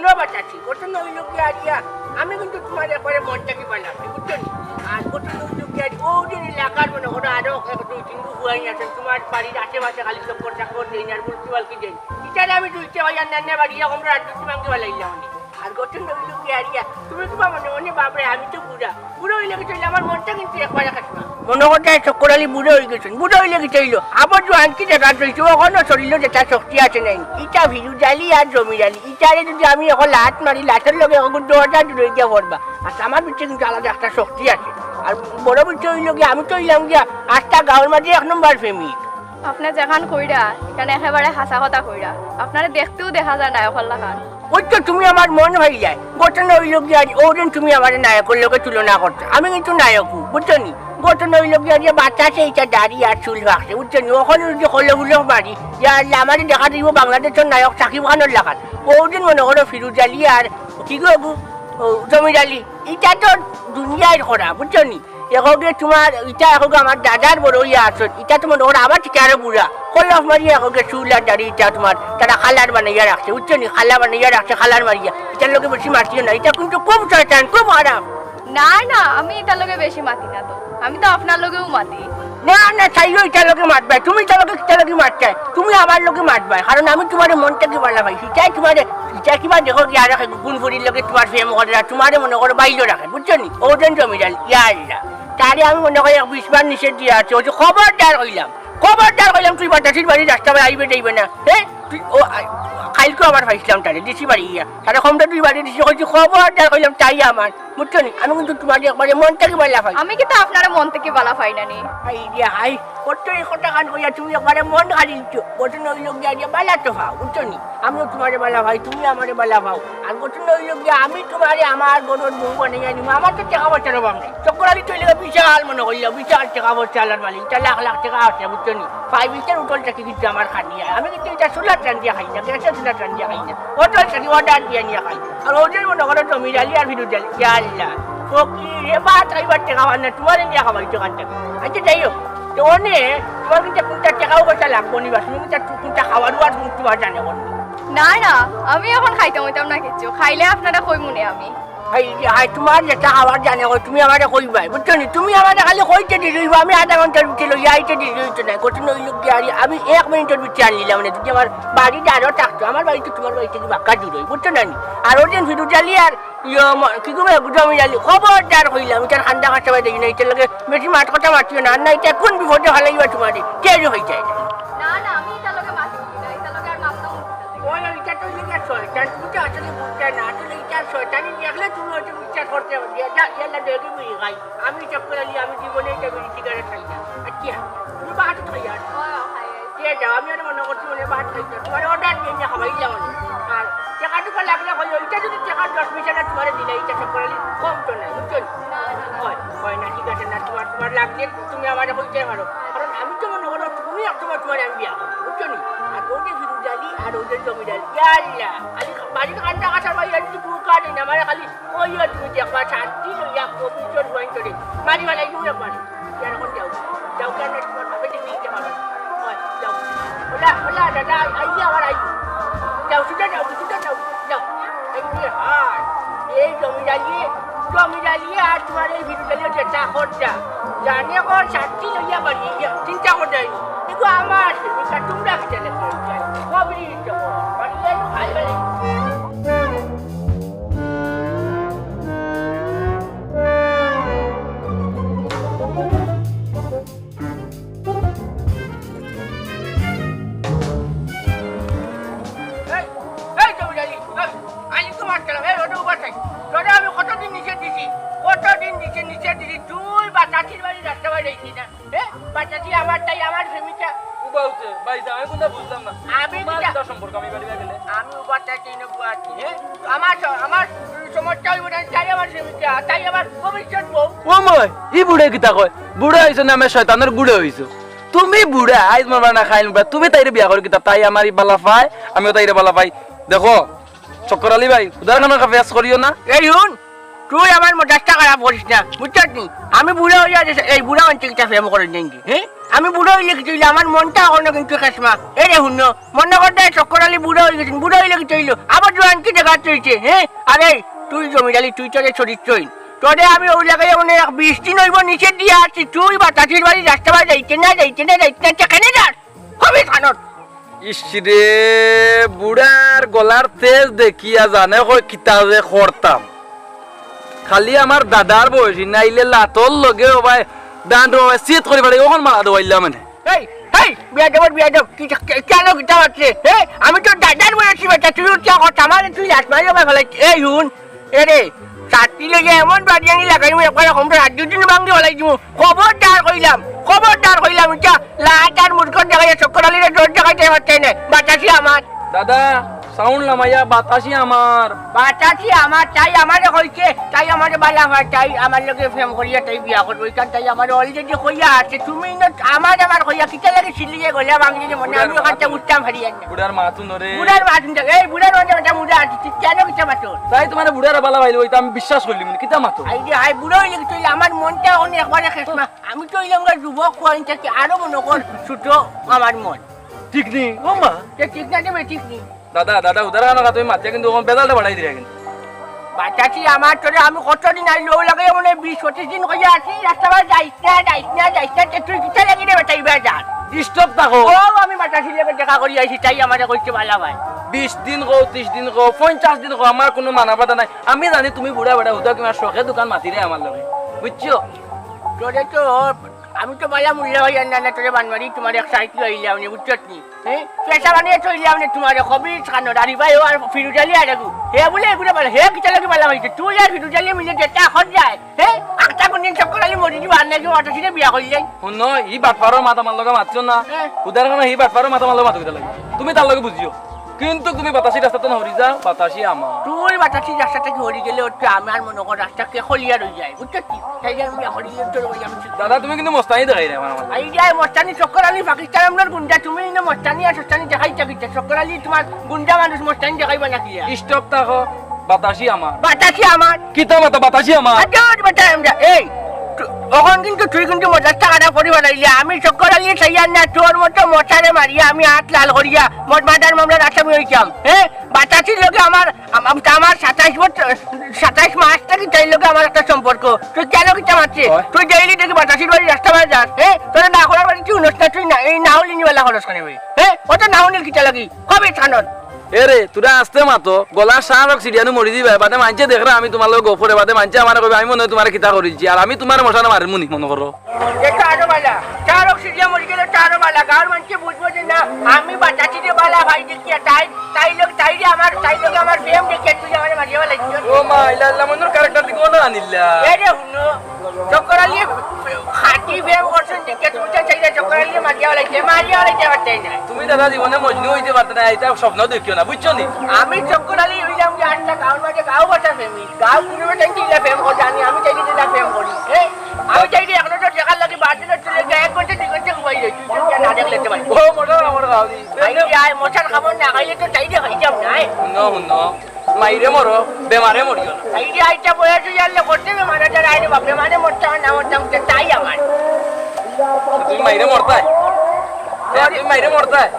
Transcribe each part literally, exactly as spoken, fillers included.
বাবা চাচি, ঘটনা অইল কি আর ইয়া, আমি কিন্তু তুমার একবারে মন থাকি বালা পাই, বুঝছো নি? আর ঘটনা অইল কি আর, ও যে এলাকার মনে করো আরো এক দুই তিন গু ফুয়াইন আছইন, তুমার বাড়ির আশেপাশে খালি চক্কর চাক্কর দেইন আর বুলকি বালকি দেইন। ইতারে আমি দুইটা ভাই আর নান্না বাড়ি ইয়া আমরা আর দুই মাঙ্গি বালা ইলা মানে। আর ঘটনা অইল কি আর ইয়া, তুমি তুমার মনে মনে বাপরে আমি তো বুড়া, বুড়া অইলে কিতা অইল, আমার মনটা কিন্তু একবারে খাসবা। মনে করো চক্কর আলী বুড়া অই গেছইন, বুড়া অইলে কিতা অইল, আবার জোয়ান কি দেখা রইছে, অখনো শরীরো যেটা শক্তি আছে নাই। ইটা ফিরুজ আলী আর জমির আলী, ইটারে যদি আমি অখন লাত মারি, লাতর লগে অখন দরজা দূরে গিয়া পড়বা। আর আমার ভিতরে কিন্তু আলাদা একটা শক্তি আছে। আর বড় বিষয় অইল গিয়া, আমি তো অইলাম গিয়া আস্তা গাঁওর মাঝে এক নম্বর প্রেমিক। আপনে যেখান কইরা, ইখান একেবারে হাছা কথা কইরা। আপনারে দেখতেও দেখা যায় নায়কর লাখান। ওই তো তুমি আমার মন পাইলায়। ঘটনা অইল গিয়া, আর ওদিন তুমি আমারে নায়কর লগে তুলনা করতে, আমি কিন্তু নায়কও, বুঝছো নি? ঘটনা অইল গিয়া, যে বাতাসে ইটা দাড়ি আর চুল ফাঁকছে, বুঝছো নি? অখন যদি কলবুলক মারি, ইয়া আল্লাহ, আমারে দেখা দিব বাংলাদেশর নায়ক শাকিব খানর লাখান। ওদিন মনে করো ফিরুজ আলী আর কি গো, ও, জমির আলী, ইটা তো দুনিয়ার করা, বুঝছো নি? একগে তুমার, ইটা একগে আমার দাদার বড় ইয়া আছইন, ইটা তো মনে করো আমার থাকি আরো বুড়া। কলফ মারিয়া একগে চুল আর দাড়ি ইটা তুমার, তারা কালার বানাইয়া রাখছে, বুঝছো নি? কালা বানাইয়া রাখছে, কালার মারিয়া। ইটার লগে বেশি মাতিও না, ইটা কিন্তু খুব শয়তান, খুব খারাপ। না, না, আমি ইটার লগে বেশি মাতি না তো। আমি তো আপনার লগেও মাতি। না, না, তাইও ইটার লগে মাতবায়। তুমি ইটার লগে কিতার লগে মাততায়? তুমি আমার লগে মাতবায়, কারণ আমি তুমারে মন থাকি বালা পাইছি। তাই তুমারে, ইটা কিবা দেখো কি আর এক গুণফুরির লগে তুমার প্রেম করে, আর তুমারে মনে করো বাইলো রাখে, বুঝছো নি? ওজন জমির আলী, ইয়া আল্লাহ। তারে আমি মনে করি এক বিশ বার নিষেধ দিয়া আছি, ওই যে খবরদার কইলাম, খবরদার কইলাম, তুই বাতাসির বাড়ি রাস্তা বায় আইবে যাইবে না, হ্যাঁ? তুই, ও, আ, কাইলকে আবার পাইছিলাম তারে, দিছি বাড়ি গিয়া। তারে কমটা দুই বাড়ি দিছি, কইছি, খবরদার কইলাম, তাই আমার, বুঝছো নি? আমি কিন্তু তুমারে একবারে মন থাকি বালা পাই। আমি কিন্তু আপনারে মন থাকি বালা পাই না নি। এই যে হাই, কত এই কথা খান কইয়া তুমি একবারে মন খালি দিছো। ঘটনা অইল গিয়া যে বালা তো পাও, বুঝছো নি? আমিও তুমারে বালা পাই, তুমি আমারে বালা পাও। আর ঘটনা অইল গিয়া আমি তুমারে আমার ঘরর বউ বানাইয়া নিমু, আমার তো টেকা পয়সার অভাব নাই। চক্কর আলী তো অইলে বিশাল মনে করিয়া, বিশাল টেকা পয়সা আলার মালিক, ইটা লাখ লাখ টেকা আছে, বুঝছো নি? ফাইভ স্টার হোটেল থাকি কিন্তু আমার খানি আয়। আমি কিন্তু ইটা চুলাত রান্ধিয়া খাই না, গ্যাসে চুলাত রান্ধিয়া খাই না। হোটেল থাকি অর্ডার দিয়া নিয়া খাই। আর ওদের মনে করো জমির আলী আর ফিরুজ আলী। ইয়া আল্লাহ। ফকিরে ভাত খাইবার টেকা পার না, তুমারে নিয়া খাবাই দোকান থাকি। আচ্ছা, যাই হোক। তো অনে, তুমার কিন্তু কুনটা টেকাও পয়সা লাগবো নি বা, তুমি কিন্তু কুনটা খাওয়ার উয়ার তুমার জানে কোন। না, না, আমি অখন খাইতাম অইতাম না কিচ্ছু। খাইলে আপনারে কইমু নে আমি। হাই রে হাই, তুমার যেটা খাওয়ার জানে কই, তুমি আমারে কইবায়, বুঝছো নি? তুমি আমারে খালি কইতে দিলে অইবো, আমি আধা ঘন্টার ভিতরে লইয়া আইতে দিলে অইতো নায়। ঘটনা অইল গিয়া, আরে, আমি এক মিনিটর ভিতরে আনিলাম না, যদি আমার বাড়ি আরো থাকতো, আমার বাড়ি তো তুমার বাড়ি থাকি বাক্কা দূর অয়, বুঝছো না নি? আর ওদিন ফিরুজ আলী আর ইয়ো, ম-, কি গো, জমির আলী, খবরদার কইলাম, ইটার কান্দা কাটা বাই দেখি না, ইটার লগে বেশি মাত কথা মাতিও না, আর না ইটা কোন বিপদে ফালাইবা তুমারে, টেরও অই যায়। না, না, আমি ইটার লগে মাতি না, ইটার লগে আর মাততাম না। ওই, ওই, ইটা তো ইটা শয়তান, তুমি তো আসলে বুঝতে না, আসলে ইটা শয়তানি দেখলে তুমি হয়তো বিশ্বাস করতে পারবে। যা, ইয়াল্লা, দেখি বিড়ি খাই। আমি চক্কর আলী, আমি জীবনে ইটা বিড়ি সিগারেট খাই না। আচ্ছা, তুমি বাহাতে খাই আর। ওই, ওই, খাই, খাই। কে যাও, আমি আর মনে করছি মনে ভাত খাইতে, তুমারে অর্ডার দিয়া নিয়া খাবাই যাও না। আর টেকা টুকা লাগলে কইও, ইটা যদি টেকা দশ পয়সা না তুমারে দিলে, ইটা চক্কর আলী কম তো নাই, বুঝছো নি? না, না, না। হয়, হয় না, ঠিক আছে না, তুমার, তুমার লাগলে তুমি আমারে কইতে পারো। কারণ আমি তো মনে করো, তুমি এক সময় তুমারে আমি বিয়া করবো, বুঝছো নি? আর ওই যে ফিরুজ আলী, আর ওই যে জমির আলী, ইয়া আল্লাহ, খালি বাড়ির কান্দা কাটার বাইরে আর কিছু কাটে না, আমারে খালি ওই, ওই, তুমি দেখবা, শান্তি লইয়া কমিশন বন্ধ করে। মারি ফালাই তুমি একবার। কেন এখন যাও? যাও, কেন তোমার বাপে দেখে দিতে পারো? ওই, যাও। ওলা, ওলা, দাদা, আই, আই, আবার আই। যাও, সুজা যাও, সুজা যাও, যাও। এই যে হায়, এই জমির আলী, জমির আলী আর তোমার এই ফিরুজ আলী যে চা খরচা। জানে কর শান্তি লইয়া বাড়ি, চিন্তা করে যাই। দেখো আমার, তোমরা খেতে লেগে যাই। কবি তো, বাড়ি যাই, খাই বাড়ি। এই, এই জমিদারি, এই, আলি তো মারতাম, এই, ওটা উবার থাক। তোরে আমি কতদিন নিষেধ দিছি, কতদিন নিষেধ, নিষেধ দিছি, তুই বা চাচির বাড়ি রাস্তা বাইরে যাইছি না। এ, বাচ্চাটি আমার, তাই আমার প্রেমিকা। উবা উঠে, ভাই, যা, আমি কোনটা বুঝলাম না। আমি তোমার কিতা? কিতা সম্পর্ক আমি বাড়ি গেলে? আমি উবা তাই তিন বুয়া আছি। এ? আমার স-, আমার সমস্যা হইব না, তাই আমার প্রেমিকা, তাই আমার ভবিষ্যৎ বউ। ও মই, ই বুড়ে কিতা কয়? বুড়া হইছো না, আমি শয়তানের গুড়ে হইছো। তুমি বুড়া, আইজ মরবা না, খাইল মরবা। তুমি তাইরে বিয়া করো কিতা? তাই আমার ই বালা পায়, আমিও তাইরে বালা পাই। দেখো, চক্কর আলী ভাই, উদাহরণ আমার কাছে পেশ করিও না। এই হুন, তুই আমার মেজাজটা খারাপ করিস না, বুঝছস নি? আমি বুড়া অইয়া যে, এই বুড়া মানষে কিতা প্রেম করইন নি? হে, আমি বুড়া অইলে কিতা অইলে, আমার মনটা অখনো কিন্তু খেসমা। এ রে হুনো, মনো করতে চক্কর আলী বুড়া অইগেছইন, বুড়া অইলে কিতা অইলো, আবার জোয়ান কি জাগাত রইছে, হে? আরে, তুই জমির আলী, তুই তো রে চরিত্রহীন। তোরে আমি অউ লাগাইয়া মানে এক বিশ দিন অইবো নিষেধ দিয়া আছি, তুই বাতাসির বাড়ি রাস্তা বাড়ি যাইতে না, যাইতে না, যাইতে না, তুই কেনে যাস? খবিছ খানোর। ইস রে, বুড়ার গলার তেজ দেখিয়া জানে কয় কিতা যে করতাম। খালি আমার দাদার বয়সী, নাইলে লাতর লগে ও ভাই, ডান্ড ও ভাই, চিত করি পারে, অখন মারা দেওয়াইলাম মানে। এই, এই, বিয়াদবর বিয়াদব, কি, কে-, কেন কিতা মাতরে? হে, আমি তোর দাদার বয়সী বেটা, তুই উঠিয়া কথা, আমারে তুই লাত মারি আমার ফেলাই, এই হুন, এ রে, ছাতি লইয়া এমন বাড়ি আনি লাগাইমু, একবারে কমরে হাত দুদিন ভাঙ্গি ফালাই দিমু। খবরদার কইলাম, খবরদার কইলাম, ইটা লাট আর মুরকট দেখাইয়া চক্কর আলীরে ডর দেখাইতে পারতে না। বাতাসি আমার। দাদা, সাউন্ড লামাইয়া বাতাসি আমার। বাতাসি আমার, তাই আমারে কইছে, তাই আমারে বালা হয়, তাই আমার লগে প্রেম করিয়া তাই বিয়া করবো। ইখান তাই আমারে already কইয়া আছে, তুমি না আমার আমার কইয়া কিতা লাগে সিলিয়ে গলা ভাঙিয়ে মনে আমি ওখানটা উঠতাম হারিয়ে না। বুড়ার মাথা নরে। বুড়ার মাথা নরে। এই বুড়ার মাথা, মাথা মুড়া আছে, তুই কেন কিতা মাতো? তাই তোমার বুড়ার বালা ভাইলে ওইটা আমি বিশ্বাস করলি মনে, কিতা মাতো? আই রে, আই বুড়া হইলে কি তুই আমার মনটা অনেক একবারে খেসমা। আমি তো অইলাম গা যুবক, কুয়াইনটা কি আরো মনে কর ছোট আমার মন। ঠিক নি, ও মা। তে ঠিক না দেবে, ঠিক নি। দাদা, দাদা, উদার কানো কথা তুমি মাতিয়া কিন্তু ওখানে বেজালটা বাড়াই দিলে কিন্তু। বাতাসি আমার তোরে আমি কতদিন আইলো, ও লাগে মনে হয় বিশ পঁচিশ দিন কইয়া আছি, রাস্তা বার যাইস না, যাইস না, যাইস না, তে তুই কিতা লাগি রে বেটা, ইবার যাস? Disturb থাকো। ও, আমি বাতাসির লগে দেখা করি আইছি, তাই আমারে কইছে বালা ভাই। বিশ দিন কও, ত্রিশ দিন কও, পঞ্চাশ দিন কও, আমার কোনো মানা বাধা নাই। আমি জানি তুমি বুড়া বেটা, হুদা তোমার শখে দোকান মাতিরে আমার লগে, বুঝছো? তোরে তো আমি তো বালা মূল্য ভাই আর না, না, তোরে বানমারি তোমার এক সাইড লইলাম নি, বুঝছত নি? হ্যাঁ? পেশা বানিয়ে চললাম নি তোমারে, খবিছ খানোর, আর ভাই ও আর ফিরুজ আলী আর একু। হে বলে এগুলো বলে, হে কিতা লাগে বালা ভাই, তুই আর ফিরুজ আলী মিলে যেটা এখন যায়, হ্যাঁ? আখতা কোনদিন চক্কর আলী মরি দিব, আর নাকি অটো সিটে বিয়া করলে। হুনো, ই বাটপারর মাত আমার লগে মাতছো না। হ্যাঁ। উদার কানো ই বাটপারর মাত আমার লগে মাতো কিতা লাগি? তুমি তার লগে বুঝিও। কিন্তু তুমি বাতাসি রাস্তাত না হরি যাও, বাতাসি আমার। তুই বাতাসি রাস্তা থাকি হরি গেলে ওর তো আমার মনে কর রাস্তা কে খলিয়া রই যায়, বুঝছো কি? তাই জন্য আমি হরি গেলে তোর ওই আমি দাদা, তুমি কিন্তু মস্তানি দেখাই রে আমার, আমার। এই যে মস্তানি চক্কর আলী পাকিস্তান আমরার গুন্ডা, তুমি ইনো মস্তানি আর সস্তানি দেখাই চাকিতে। চক্কর আলী তোমার গুন্ডা মানুষ, মস্তানি দেখাইবা নাকি আর? Stop থাকো, বাতাসি আমার। বাতাসি আমার। কিতা মাতো বাতাসি আমার? আচ্ছা, ওর বেটা আমরা, এই, তু-, অখন কিন্তু তুই কিন্তু মজার টাকাটা করি বানাইলে, আমি চক্কর আলী চাইয়ার না, তোর মতো মশারে মারিয়া আমি আত লাল করিয়া মদ মাদার মামলার আসামি হইতাম, হ্যাঁ? বাতাসির লগে আমার, আম-, আম-, আমার সাতাইশ বছর, সাতাইশ মাস থাকি তাইর লগে আমার একটা সম্পর্ক। তুই কেন কিতা মাতরে? হয়। তুই daily দেখি বাতাসির বাড়ি রাস্তা বাড়ি যাস, হ্যাঁ? তোরা না করার বাড়ি তুই উনস না, তুই না, এই না হলি নিবেলা খরচ করে ভাই। হ্যাঁ? ও তো না হলির কিতা লাগি? হবে থানোর। এ রে, তোরা আস্তে মাতো, গলা সার হোক সিডিয়ানো মরি দিবা, বাদে মানষে দেখরা আমি তোমার লগে গফরে, বাদে মানষে আমারে কইবে, আমি মনে হয় তোমারে কিতা করিছি, আর আমি তোমার মশানো মারিমুনি, মনে করো। এটা আরো বালা। চার অক্সিজেন মরে গেলে তো আরো বালা। গাঁওর মানষে বুঝবো যে না, আমি বাতাসিরে বালা ভাই দেখিয়া, তাই, তাই লোক, তাইরে আমার, তাই লোক আমার প্রেম দেখিয়া তুই আমারে মারিয়া বালা দিও। ও মা, ইলা ইলা মনুর character দিকে না আনিলা। এ রে হুনো, চক্কর আলী খাঁটি প্রেম করছেন দেখিয়া তুমি তো চাইলে চক্কর আলী মারিয়া বালা দিতে, মারিয়া বালা দিতে পারতে না। তুমি দাদা জীবনে মজনু হইতে পারতে না, এটা স্বপ্ন দেখিও না, বুঝছো নি? আমি চক্কর আলী হইলাম যে আটটা গাঁওর মাঝে গাঁও বাসা প্রেমী। গাঁও ঘুরে বেড়াইতে ইলা প্রেম করে জানি, আমি চাইলে ইলা প্রেম করি। এ, আমি চাইলে এখন তো দেখার লাগে বার্থডে চলে যায়, এক ঘন্টা দুই ঘন্টা ঘুমাই যাই, তুই তো না দেখলে তো ভাই। ও, মোটর আমার গাঁও দি। আই, আই, মশার খাবার না খাইলে তো চাইলে খাইতাম না, এ। হুনো, হুনো। মাইরে মরো, বেমারে মরিও না। আই, আইটা বয়া তুই জানলে করতে বেমারে যারা আইরে বাপ, বেমারে মরতে আমার না মরতাম, তো তাই আমার। তুমি মাইরে মরতায়? হ্যাঁ, তুমি মাইরে মরতায়?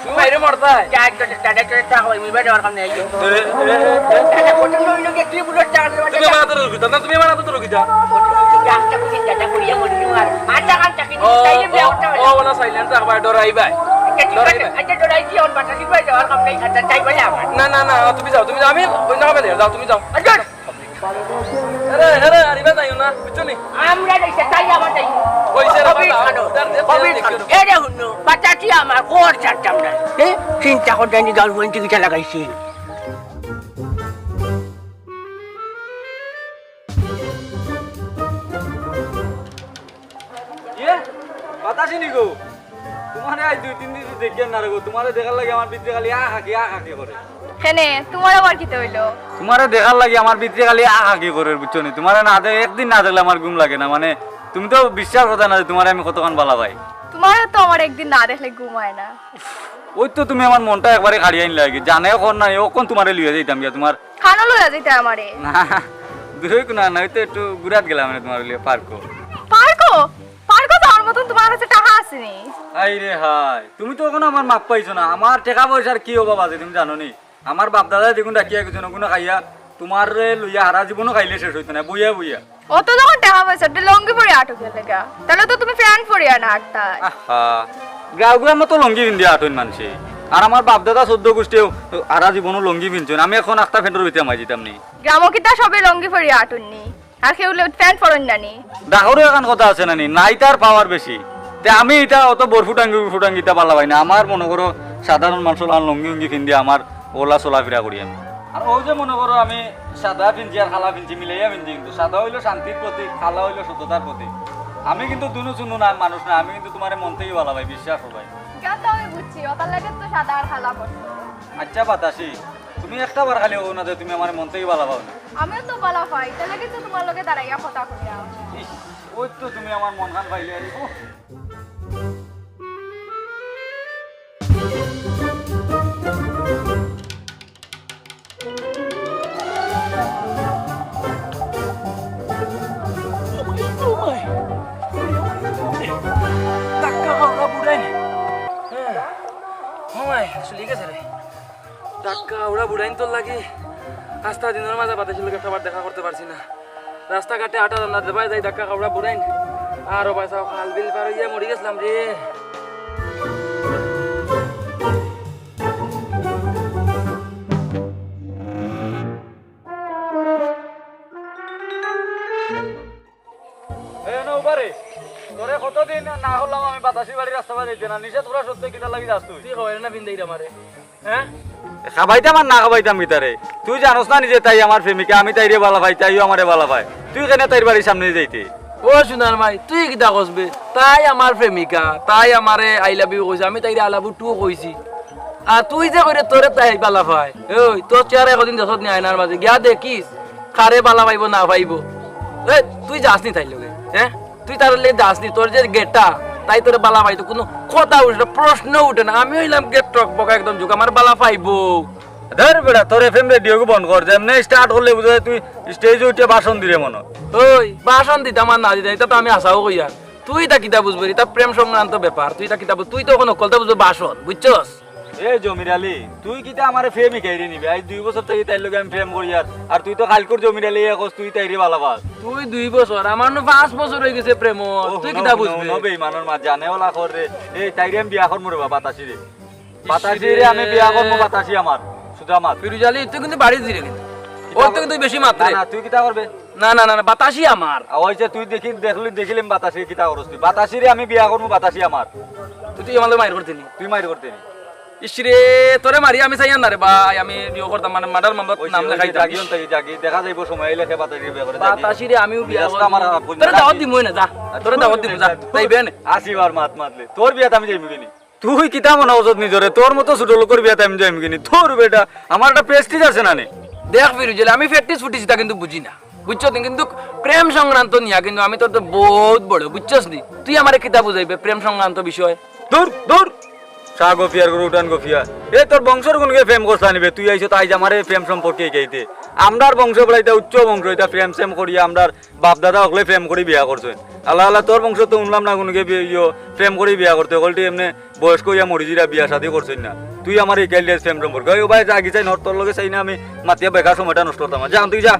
তুমি মাইরে মরতায়? যা, যা, যা, যা, যা, যা, ওই মিলবে দেওয়ার কাম নেই। এ, এ, এ, এ। দাদা, কত লোক লোকে তুই বুঝোস, যা, যা, তুমি যা। আমার হাতে রুখি দাও, না, তুমি আমার হাতে রুখি দাও। কত লোক লোকে আটটা কুড়ি, দাদা, করিয়া মরি যাওয়ার। আটটা কান চাকরি ও, দিতে চাইলে ও, বিয়া করতে পারে। ও, ওলা silent রাখবা, ডরাইবায়। আচ্ছা, ঠিক আছে। ডরাইবায়। আচ্ছা, ডরাই কি, ওর বাতাসি করে দেওয়ার কাম নেই। আচ্ছা, তাই বলে আমার। না, না, না, তুমি যাও, তুমি যাও, আমি অন্য কামে যাই, যাও, তুমি যাও। আচ্ছা। আরে, আরে, আরে, এবার যাইও না, বুঝছো নি? আমরা যাইতে চাই, আবার যাই। কইছে রে, কবির বাবা, খানো, তার যে কবির খানো। এ রে হুনো, বাতাসি আমার, ঘর ছাড়তাম না। এ, চিন্তা করতে নি, গার্লফ্রেন্ড টিকিটটা লাগাইছি। ইয়ে, বাতাসি নি গো? তোমারে আজ দুই তিন দিন দেখিয়ার না রে গো, তোমারে দেখার লাগি আমার ভিতরে খালি আ হাকি, আ হাকি করে। কেনে, তোমার আবার কিতা অইলো? তোমারে দেখার লাগি আমার ভিতরে খালি আ হাকি করে, বুঝছো নি? তোমারে না দেখ-, একদিন না দেখলে আমার ঘুম লাগে না, মানে, তুমি তো বিশ্বাস করতে না যে তোমারে আমি কতখান বালা পাই। তোমারে তো আমার একদিন না দেখলে ঘুম আয় না। ওই তো তুমি আমার মনটা একবারে কাড়িয়া আনলায় গি, জানে অখন না, অখন তোমারে লইয়া যাইতাম গিয়া, তোমার কানো লইয়া যাইতায় আমারে? না, দূরই কোনো না, হয়তো একটু ঘুরাত গেলাম না তোমার লিয়ে পার্কো। পার্কো? পার্কো যাওয়ার মতন তোমার কাছে টাকা আছে নি? হায় রে হায়, তুমি তো অখনো আমার মাপ পাইছো না। আমার টেকা পয়সার কি অভাব আছে তুমি জানো নি? আমার বাপ দাদায় দেখুন ডাকিয়া গেছেন, ওগুনো খাইয়া তোমারে লইয়া হারা জীবনও খাইলে শেষ হইতো না, বইয়া বইয়া। অত যখন টেকা পয়সা, একটা লুঙ্গি পরি আটো গেলে গা, তাইলে তো তুমি প্যান্ট পরি আনা আটটা। আহা, গাঁওগুড়ার মতো লুঙ্গি পিন্দি আটইন মানষে। আর আমার বাপ দাদা চৌদ্দ গোষ্ঠীও হারা জীবনও লুঙ্গি পিনছইন, আমি অখন আখতা প্যান্টর ভিতরে মাই দিতাম নি। গ্রামো কিতা সবে লুঙ্গি পরি আটইন নি? আর কেউ লে-, প্যান্ট পরইন না নি? ডাকরও এখান কথা আছে না নি, নাই তার পাওয়ার বেশি। তে আমি ইতা অত বরফুটাঙ্গি উরফুটাঙ্গি ইতা বালা পাই না। আমার মনো করো সাধারণ মানষর লান লুঙ্গি উঙ্গি পিন্দি আমার ওলা চলাফিরা করি আমি। আর অউ যে মনো করো আমি সাদা পিনছি আর কালা পিনছি মিলাইয়া পিনছি, কিন্তু সাদা অইলো শান্তির প্রতীক, কালা অইলো সততার প্রতীক। আমি কিন্তু দুনু চুনু না মানুষ না, আমি কিন্তু তোমারে মন থাকি বালা পাই, বিশ্বাস করো ভাই। ইটা তো আমি বুঝছি, ওটার লাগে তো সাদা আর কালা পরছো। আচ্ছা বাতাসি, তুমি একটা বার খালি কও না যে তুমি আমারে মন থাকি বালা পাও না। আমিও তো বালা পাই, তার লাগি তো তোমার লগে দাঁড়াইয়া কথা কইরাম। ইস, ওই তো তুমি আমার মন খান পাইলে আরে। উহ। ধাক্কা খাওয়া বুড়াই। হ্যাঁ। ও মাই, চলে গেছে রে। ধাক্কা খাওয়া বুড়াইন তোর লাগি। আস্তা দিনর মাঝে বাতাসির লগে একটা বার দেখা করতে পারছি না। রাস্তাঘাটে আটা রান্না দেবায় যাই ধাক্কা খাওয়া বুড়াইন। আর ও ভাই সাহেব, খাল বিল পার হইয়া মরি গেছিলাম রে। এ, না, উবারে। তোরে কতদিন না করলাম আমি বাতাসি বাড়ি রাস্তা বাড়ি যাইতে না। নিষেধ করা সত্ত্বেও কিতার লাগি যাস তুই? তুই খবর না বিন্দাই রে আমারে। হ্যাঁ? খাবাইতাম আর না খাবাইতাম কিতারে? তুই জানোস না নিজে তাই আমার প্রেমিকা, আমি তাইরে বালা পাই, তাইও আমারে বালা পায়। তুই কেনে তাইর বাড়ির সামনে যাইতে? ও সোনার মাই, তুই কিতা কস বে? তাই আমার প্রেমিকা, তাই আমারে I love you কইছে, আমি তাইরে I love you too কইছি। আর তুই যে কইরে তোরে তাই বালা পায়, ওই তোর চেহারা একদিন দেখত নি আয়নার মাঝে, গিয়া দেখিস কারে বালা পাইবো না পাইবো। এ, তুই যাস নি তাইর লগে, হ্যাঁ? তুই তার লগে যাস নি, তোর যে গেটা, তাই তোরে বালা পাইতো, কোনো কথা উঠে না, প্রশ্ন উঠে না। আমি অইলাম গেট টক বকা একদম ঝুঁক, আমার বালা পাইবো। ধর বেটা, তোর এফএম রেডিও বন্ধ কর, যেমনে স্টার্ট করলে বুঝা যায় তুই স্টেজে উঠে ভাষণ দিরে মনো। ওই, ভাষণ দিতাম আর না দিতাম, ইতা তো আমি হাছাউ কইয়ার। তুই ইতা কিতা বুঝবে, ইতা প্রেম সংক্রান্ত ব্যাপার, তুই ইতা কিতা বুঝ-, তুই তো অখন হক্কলতা বুঝবে ভাষণ, বুঝছস? এ জমির আলী, তুই কিতা আমারে প্রেম হিকাইরে নিবে? আইজ দুই বছর থাকি তাইর লগে আমি প্রেম করিয়ার, আর তুই তো কাইলকুর জমির আলী, অখন তুই তাইরে বালা পাস। তুই দুই বছর, আমার নু পাঁচ বছর অই গেছে প্রেম। ও, তুই হুনো, কিতা হুনো, বুঝবে? হুনো বেইমানর মাত জানে ওলা কর রে। এই তাইরে আমি বিয়া করমু রে বাতাসি রে। বাতাসি রে আমি বিয়া করমু, বাতাসি আমার। সুজা মাত। ফিরুজ আলী, তুই কিন্তু বাড়ি দিরে কিন্তু। কিতা ওর তো কর-, কিন্তু বেশি মাত না, রে। না, তুই কিতা করবে? না, না, না, না, বাতাসি আমার। আ, ওই যে তুই দেখি, দেখলি, দেখিলিম বাতাসি কিতা করস তুই। বাতাসি রে আমি বিয়া করমু, বাতাসি আমার। তুই, তুই আমার লগে মাইর করতে নি। তুই মাইর করতে নি। ইস রে, তোরে মারি আমি চাইয়ার না রে ভাই, আমি বিয়া করতাম মানে মার্ডার মামলাত ওই নাম যে, ওই লেখাই যে, যাবি। জাগি অন থাকি, জাগি। দেখা যাইবো সময় আইলে সে বাতাসি বিয়া করে, বাতাসি রে আমিও বিয়া করমু। আমার খারাপ করবি। তোরে দাওয়াত দিমু না, যা। তোরে দাওয়াত দিমু, যা। তাই বেন। আসি আর মাত মাতলে। তোর বিয়াত আমি যাইমু কিনি? তুই কিতা মনে করছস নিজরে? তোর মতো ছোট লোকর বিয়াত আমি যাইমু কিনি? তোর বেটা, আমার একটা প্রেস্টিজ আছে না নি? দেখ ফিরুজ আলী, আমি প্রেস্টিজ ফুটিজ ইতা কিন্তু বুঝি না, বুঝছস নি? কিন্তু প্রেম সংক্রান্ত নিয়া কিন্তু আমি তোর তো বহুত বড়, বুঝছস নি? তুই আমারে কিতা বুঝাইবে প্রেম সংক্রান্ত বিষয়? দূর, দূর। শাহ গফিয়ার গরু উঠান গফিয়া। এ তোর বংশর গুনগে প্রেম করছা নিবে? তুই আইছো তাই যে আমারে প্রেম সম্পর্কে হিকাইতে। আমরার বংশ বলে ইতা উচ্চ বংশ, ইতা প্রেম সেম করিয়া আমরার বাপ দাদা হকলে প্রেম করি বিয়া করছইন। আল্লাহ আল্লাহ, তোর বংশ তো হুনলাম না কুনুগে বি-, ইয়ো, প্রেম করি বিয়া করতে, হকলটি এমনে বয়স্ক অইয়া মরি যিরা বিয়া শাদি করছইন না। তুই আমারে হিকাইলে প্রেম সম্পর্কে। ওই, ও ভাই, যা গিছাই নর, তোর লগে চাই না আমি মাতিয়া বেকার সময়টা নষ্ট করতাম। যা, তুই যা।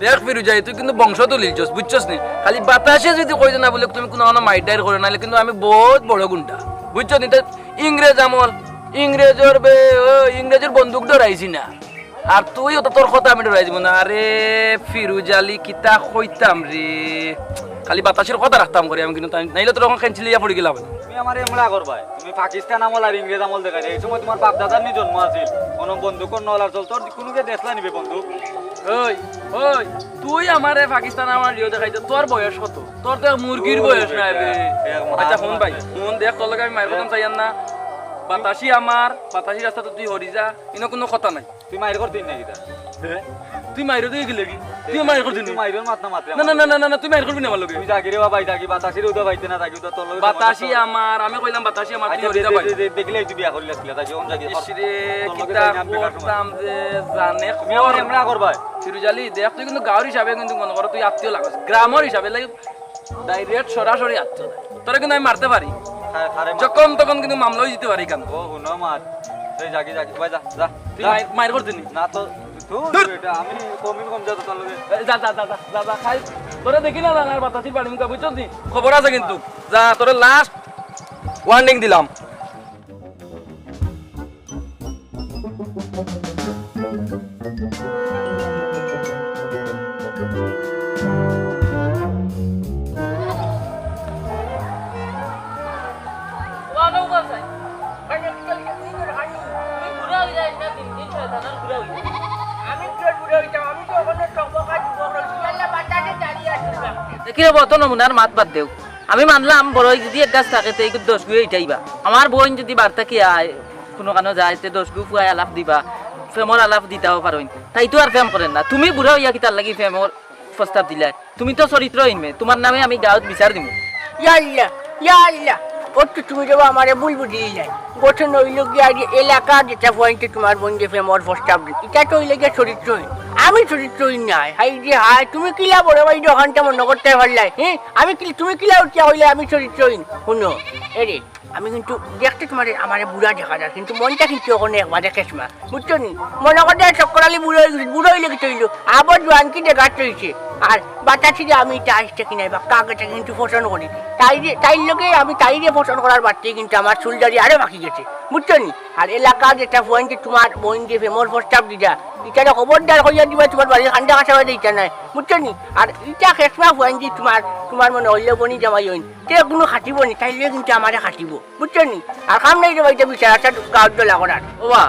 দেখ ফিরুজ আলী, তুই কিন্তু বংশ তুলিলছস, বুঝছস নি? খালি বাতাসে যদি কইতো না বুলে তুমি কুনু মাইর ডাইর করো, নাইলে কিন্তু আমি বহুত বড় গুন্ডা, বুঝছস নি? তে ইংরেজ আমল, ইংরেজর বে-, ও, ইংরেজর বন্দুক ডরাইছি না। আর তুই অত তোর কথা আমি ডরাই দিমু না। আরে ফিরুজ আলী, কিতা কইতাম রে, খালি বাতাসির কথা রাখতাম করি আমি, কিন্তু তাই নাইলে তোর অখন খেঞ্চিলিয়া পড়ি গেলাম। তুমি আমারে এমলা করবায়, তুমি পাকিস্তান আমল আর ইংরেজ আমল দেখাইরায়। এই সময় তোমার বাপ দাদার নি জন্ম আছিল, কুনু বন্দুক নল আর চল, তোর কুনুগে দেখলা নিবে বন্দুক? ওই, ওই, তুই আমারে পাকিস্তান আমল ইয়ো দেখাইতে, তোর বয়স কত? তোর তো এক মুরগির বয়স নাই বে। আচ্ছা হুন ভাই, হুন, দেখ তোর লগে আমি মাইর করতাম চাইয়ার না। বাতাসি আমার, বাতাসি রাস্তা তো তুই হরি যা, ইনো কুনু কথা নাই। তুই মাইর করতে না কিতা? হে? তুই মাইরো দিয়ে গেলে কি? তুই মাইর করতে তুই নি? মাইরর মাত না মাতরে না, না, আমার। না, না, না, না, তুই মাইর করবি না আমার লগে। তুই জাগি রে বাবা, এই জাগি, বাতাসিরে উদা পাইতে না, জাগি উদা তোর লগে বাতাসি সমস্যা। আমার, আমি কইলাম বাতাসি আমার, তুই আচ্ছা, হরিদা দে, ভাই। দে, দে, দেখলে তুই বিয়া করিলাস কিলা, তাকে অন জাগি ইস রে, তোর লগে কিতা যাই না, আমি বেকার সময়। করতাম যে জানে তোর লগে কর। আমি আমার এমরা করবায়। ফিরুজ আলী, দেখ তুই কিন্তু গাউর হিসাবে কিন্তু মনে করো তুই আত্মীয় লাগস। গ্রামর হিসাবে লাগে direct সরাসরি আত্মীয়। তোরে কিন্তু আমি মারতে পারি। খা-, খারে মার। যখন তখন কিন্তু মামলা হয়ে যেতে পারি কেন? ও, হুনো মার। এই জাগি, জাগি, ভাই যা, যা, তুই যা। মাইর, মাইর করতে নি? না তো, ধুর, ধুর। এটা আমি কমিন কম যা তো তার লগে। এই যা, যা, যা, যা, যা, যা, খাই। তোরে দেখি না, না, না, বাতাসি বাড়ি মুখা, বুঝছস নি? খবর আছে কিন্তু। যা, তোরে last warning দিলাম। দেখি রে, অত নমুনার মাত বাদ দেও। আমি মানলাম, বড় যদি এক গাছ থাকে, তে এই দশ গুয়ে ইটাইবা। আমার বোন যদি বার থাকি আয়, কোনো কানো যায়, তে দশ গু ফুয়ায় আলাপ দিবা, প্রেমর আলাপ দিতাও পারইন। তাই তো আর প্রেম করেন না। তুমি বুড়া হইয়া কিতার লাগি প্রেমর প্রস্তাব দিলায়? তুমি তো চরিত্রহীন মেয়ে, তোমার নামে আমি গাঁওত বিচার দিমু। ইয়া আল্লাহ, ইয়া আল্লাহ, ও তো তুমি যাবো আমারে ভুল বুঝিয়ে যায়। গঠন হইল গিয়া যে এলাকার যেটা পয়েন্টে তোমার বোন যে প্রেমর প্রস্তাব দিল, এটা তো হইলে গিয়া চরিত্রহীন। আমি চরিত্রহীন নাই, হাই যে হায়, তুমি কিলা বড় ভাই দোকানটা মনে করতে পারলাই, হ্যাঁ? আমি কি, তুমি কিলা উঠিয়া হইলে আমি চরিত্রহীন? শুনো, এরে, আমি কিন্তু দেখতে তোমার আমারে বুড়া দেখা যায়, কিন্তু মনটা কিন্তু ওখানে একবারে খেসমা, বুঝছো নি? মনে করতে চক্কর আলী বুড়ো হয়ে গেছে, বুড়ো হইলে কি তৈল, আবার জোয়ান কি দেখাত রয়েছে। আর বাতাসি যে আমি এটা আসতে কিনাই বা কাকে কিন্তু পছন্দ করি, তাই যে, তাই লোকে আমি তাই যে পছন্দ করার বাড়তেই কিন্তু আমার চুলদারি আরো বাকি গেছে, বুঝছো নি? আর এলাকার যেটা পয়েন্টে তোমার বোন যে প্রেমর প্রস্তাব দিদা, ইটারে খবরদার কইয়া দিবা, তোমার বাড়ির খান্ডা কাছা বাজে ইটা নাই, বুঝছো নি? আর ইটা খেসমা পয়েন্ট যে তোমার, তোমার মনে হইলে বনি জামাই হইন, তে কোনো খাটিব নি, তাইলে কিন্তু আমারে খাটিব, বুঝছো নি? আর কাম নাই রে ভাই, ইটা বিচার আছে, গাঁওত দলা করার। ওবা,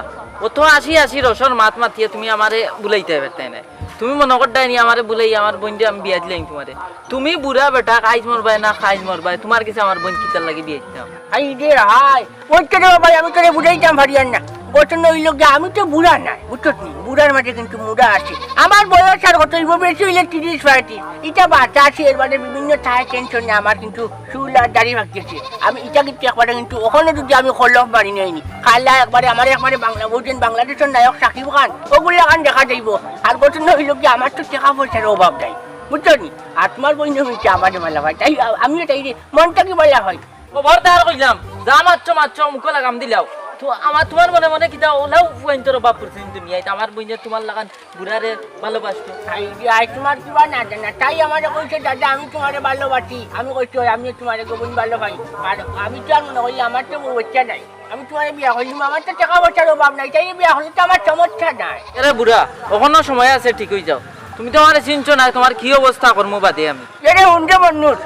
ও তো আসি আসি রসর মাত মাতিয়ে তুমি আমারে বুলাইতে পারতে না। তুমি মনে করতায় নি আমারে বুলাই, আমার বোন যে আমি বিয়া দিলাই তোমারে। তুমি বুড়া বেটা, কাইজ মরবায় না খাইজ মরবায়, তোমার কাছে আমার বোন কিতার লাগি বিয়া দিতাম? হাই রে হাই, ওই তো রে ভাই, আমি তোরে বুঝাইতাম পারিয়ার না। ঘটনা হইল গিয়া, আমি তো বুড়া নাই, বুঝছত নি? বুড়ার মাঝে কিন্তু মুড়া আছে। আমার বয়স আর কত হইব? বেশি হইলে তিরিশ পঁয়ত্রিশ। ইটা বাতাসি, এর বাদে বিভিন্ন থায় টেনশনে আমার কিন্তু চুল আর দাড়ি পাকিছে। আমি ইটা কিন্তু একবারে কিন্তু ওখানে যদি আমি কলম মারি নেইনি, কালা একবারে আমার একবারে বাংলা, বুঝছেন, বাংলাদেশের নায়ক শাকিব খান, ওগুলা খান দেখা যাইব। আর ঘটনা হইল কি, আমার তো টাকা পয়সার অভাব নাই, বুঝছো নি? আর তোমার বইন মিলছে আমারে ভালা পায়, তাই আ-, আমিও তাই রে, মনটা কি ভালা হয়। খবরদার কইলাম, যা মারছো মারছো, মুখো লাগাম দিলাও। তো আমার, তোমার মনে মনে কিতা ওলাও ফুয়াইন্তর অভাব পড়ছে দুনিয়াত, আমার বইনে তোমার লাগান বুড়ারে ভালোবাসতো। আই, আই, তোমার কিবা না জানা, তাই আমারে কইছে, "দাদা, আমি তোমারে ভালোবাসি।" আমি কইছি, "ওই, আমিও তোমারে গোবিন ভালো পাই।" আর আমি তো আর মনে করি আমার তো বউ বাচ্চা নাই, আমি তোমারে বিয়া করলাম, আমার তো টাকা পয়সার অভাব নাই, তাই বিয়া করলে তো আমার সমস্যা নাই। এরে বুড়া, অখনো সময় আছে, ঠিক হই যাও। তুমি তো আমারে চিনছো না, তোমার কি অবস্থা করমু বাদে আমি। এরে হুনরে মন্নুর,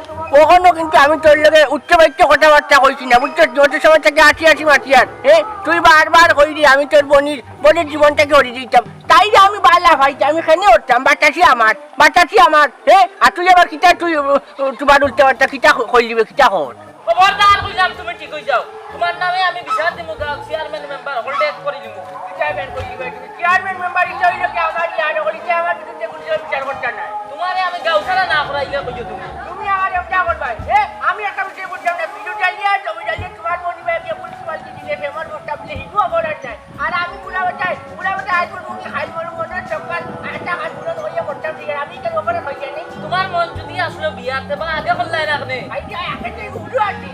অখনো কিন্তু আমি তোর লগে উচ্চ বাচ্য কথাবার্তা কইছি না, বুঝছো? যত সময় থেকে আছি আছি মাতিয়ার, হ্যাঁ? তুই বারবার কইলি আমি তোর বনির, বনির জীবনটাকে হরি দিতাম। তাই যে আমি বালা ভাই, আমি কেনে উঠতাম, বাতাসি আমার, বাতাসি আমার, হ্যাঁ? আর তুই আবার কিতা, তুই, উ, উ, তোমার উল্টা পাল্টা কিতা ক-, কইলিবে, কিতা কর? খবরদার কইলাম, তুমি ঠিক হই যাও। তোমার নামে আমি বিচার দিমু, গাঁও চেয়ারম্যান মেম্বার হলডে এক করি দিমু। চেয়ারম্যান করি দিবা তুমি। চেয়ারম্যান মেম্বার ইচ্ছা হইলো কি আমার ইয়ার হলি যে আমার বিরুদ্ধে কোনো বিচার করতে না। তোমারে আমি গাঁও ছাড়া না করাইলে কইছো তুমি। তুমি আমার একটা করবা। এ, আমি একটা বিষয় বুঝলাম না। বিরুদ্ধে নিয়ে জমি জানিয়ে তোমার মনে হয় গিয়ে মুনিসিপালিটি দিলে ফেমার করতে আপনি হিন্দু অপরাধ নাই। আর আমি বুড়া বেটায়, বুড়া বেটায় আজ পর্যন্ত খাই বড় মনে চক্কর, আর একটা কাজ বুড়ো হইয়া করতাম ঠিক আছে। আমি কেন ওপরে হইয়া নেই? তোমার মন যদি আসলে বিয়াতে বা আগে করলাই না আপনি। আই যে আগে তো বুড়ো আছি।